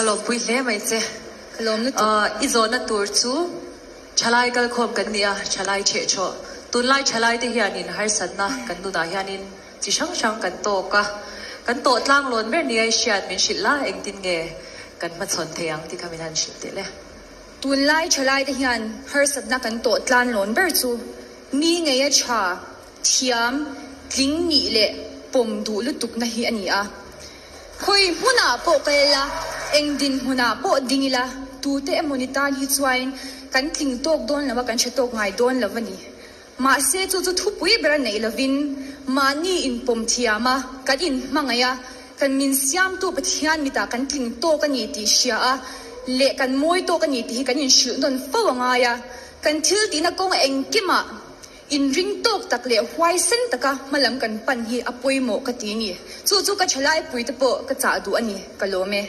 Ka lawmpui hle mai che. Ka lawm lutuk. I zawhna tur chu thalai kalkhawm kan ni a, thalai chhehchhawh. Tunlai thalai te hianin harsatna kan nunah hianin chi hrang hrang kan tawk a, kan tawh tlanglawn ber nia i hriat min hrilh la, engtin nge kan hmachhawn thei ang tih kha min han hrilh teh le. Tunlai thalai te hian harsatna kan tawh tlanlawn ber chu mi ngeia tha, thiam, tling nih leh pawm duh lutukna hi a ni a. Khawi hmunah pawh kal ila, eng dinhmunah pawh ding ila, tute emaw ni tan hi chuain kan tling tawk dawn lo a, kan hre tawk ngai dawn lo a ni. Mahse chu chu thupui ber a neih lovin mahni inpawm thiam a, kan inhmangaih a, kan min siamtu Pathian mitah kan tling tawk a ni tih hria a leh kan mawi tawk a ni tih hi kan inhrilh nawn fo a ngai a. Kan thil tihna kawng engkimah inring tawk tak leh huaisen taka hmalam kan pan hi a pawimawh ka ti a ni. Chu chu ka thalaipui te pawh ka chah duh a ni, ka lawm e.